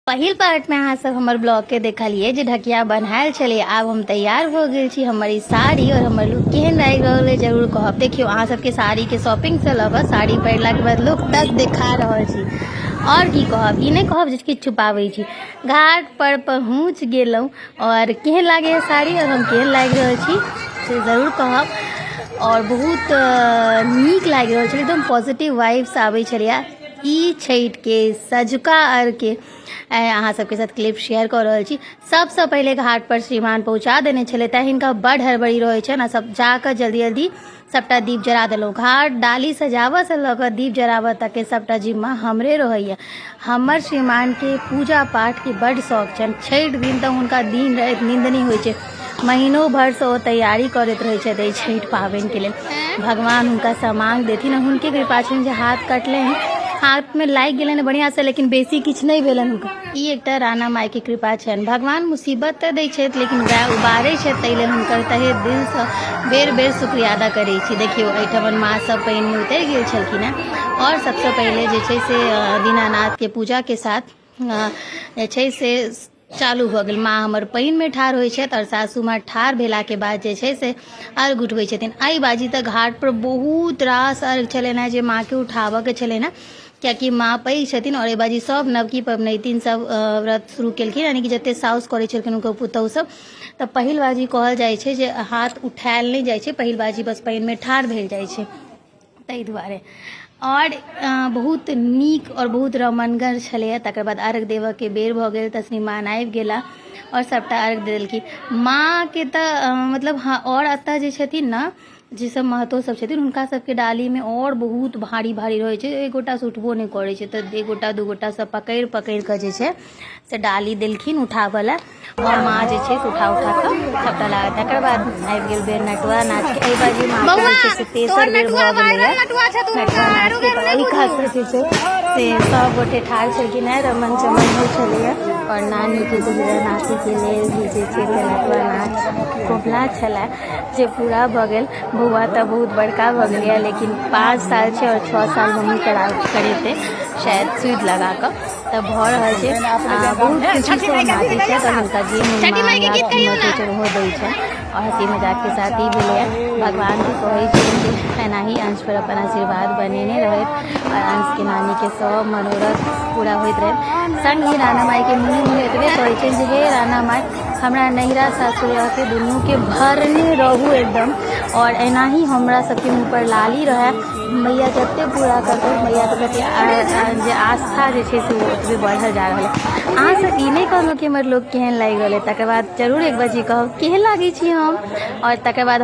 पहिल पार्टमे अहाँ सब हमर ब्लॉगके देखलियै जे ढकिया बन्हायल छलै। आब हम तैयार भऽ गेल छी। हमर ई साड़ी और हमर लुक केहन लागि रहल है, जरूर कहब। देखियौ, अहाँ सबके साड़ीके शॉपिंगसँ लऽ कऽ साड़ी पहिरलाके बाद लुक तक देखा रहल छी। आओर की कहब, ई नहि कहब जे किछु छुपाबै छी। घाट पर पहुँच गेलहुँ आओर केहन लागैए साड़ी आओर हम केहन लागि रहल छी, से जरूर कहब। आओर बहुत नीक लागि रहल छलै, एकदम पॉजिटिव वाइब्स आबै छलैए। ई छठिके सझुका अर्घके अहाँ सबके साथ क्लिप शेयर कऽ रहल छी। सबसँ पहिले घाट पर श्रीमान पहुँचा देने छलै, तैँ हिनका बड्ड हड़बड़ी रहै छनि आ सब जाकऽ जल्दी जल्दी सबटा दीप जरा देलहुँ। घाट डाली सजाबऽसँ लऽ कऽ दीप जराबऽ तकके सबटा जिम्मा हमरे रहैए। हमर श्रीमानके पूजा पाठके बड्ड शौक छनि। छठि दिन तऽ हुनका दिन राति नीन्द नहि होइ छै। महीनो भरिसँ ओ तैयारी करैत रहै छथि एहि छठि पाबनिके लेल। भगवान हुनका समांग देथिन आ हुनके कृपा छनि जे हाथ कटलनि, हाथमे लागि गेलनि बढ़िआँसँ, लेकिन बेसी किछु नहि भेलनि हुनका। ई एकटा राणा मायके कृपा छनि। भगवान मुसीबत तऽ दै छथि, लेकिन वएह उबारै छथि, ताहि लेल हुनकर तहे दिलसँ बेर बेर शुक्रिया अदा करै छी। देखियौ, एहिठाम माँ सब पानिमे उतरि गेल छलखिन हेँ आओर सबसँ पहिले जे छै से दीनानाथके पूजाके साथ जे छै से चालू भऽ गेल। माँ हमर पानिमे ठाढ़ होइ छथि आओर सासू माँ ठाढ़ भेलाके बाद जे छै से अर्घ उठबै छथिन। एहि बाजी तऽ घाटपर बहुत रास अर्घ छलनि हेँ जे माँके उठाबऽके छलनि हेँ, कियाकि माँ पैघ छथिन। आओर एहि बाजी सब नवकी पबनैतिन सब व्रत शुरू केलखिन, यानि कि जते साउस करै छलखिन हुनकर पुतहु सब। तऽ पहिल बाजी कहल जाइ छै जे हाथ उठायल नहि जाइ छै, पहिल बाजी बस पानिमे ठाढ़ भेल जाइ छै, ताहि दुआरे। आओर बहुत नीक आओर बहुत रमणगर छलैए। तकर बाद अर्घ देबऽके बेर भऽ गेल तऽ श्रीमान आबि गेला आओर सभटा अर्घ दऽ देलखिन माँके। तऽ मतलब हँ, आओर एतऽ जे छथिन ने, जे सब महतो सब छथिन, हुनका सबके डालीमे आओर बहुत भारी भारी रहै छै, एक गोटासँ उठबो नहि करै छै, तऽ एक गोटा दू गोटा सब पकड़ि पकड़ि कऽ जे छै से डाली देलखिन उठाबऽ लए आओर माँ जे छै से उठा उठा कऽ सभटा लागल। तकर बाद आबि गेल बेर नटुआ नाचके। एहि बाजी माँके जे छै से तेसर बेर भऽ गेलैए नटुआ नाचके। तऽ एहि खातिर जे छै से सभ गोटे ठाढ़ छलखिन हेँ, रमन चमन होइ छलैए। आओर नानीके गुजरा नातीके लेल भी जे छै से नटुआ नाच कोबला छलए जे पूरा भऽ गेल। बौआ तऽ बहुत बड़का भऽ गेलैए, लेकिन 5 साल छै आओर 6 साल मम्मी करेतै शायद सुइद लगा कऽ। तऽ भऽ रहल छै आ बहुत खुशीसँ ओ नाचै छै, तऽ हुनका जे कीमत होइ छै ओहो दै छै आओर हँसी मजाकके साथ ई भेलैए। भगवानके कहै छियनि जे एनाही अंशपर अपन आशीर्वाद बनेने रहथि आओर अंशके नानीके सब मनोरथ पूरा होइत रहै। सङ्ग ही राणा माइके मुँहे मुँहे एतबे कहै छियनि जे हे राणा माइ, हमरा नैहरा सासुराके दुनूके भरने रहू एकदम आओर एनाही हमरा सबके मुँहपर लाली रहए। मैया जते पूरा करतै, मैयाके प्रति जे आस्था जे छै से ओ ओतबे बढ़ल जा रहल है। अहाँ सब ई नहि कहलहुँ कि हमर लोक केहन लागि रहल है। तकर बाद जरूर एक बार जी कहब केहन लागै छी हम। आओर तकर बाद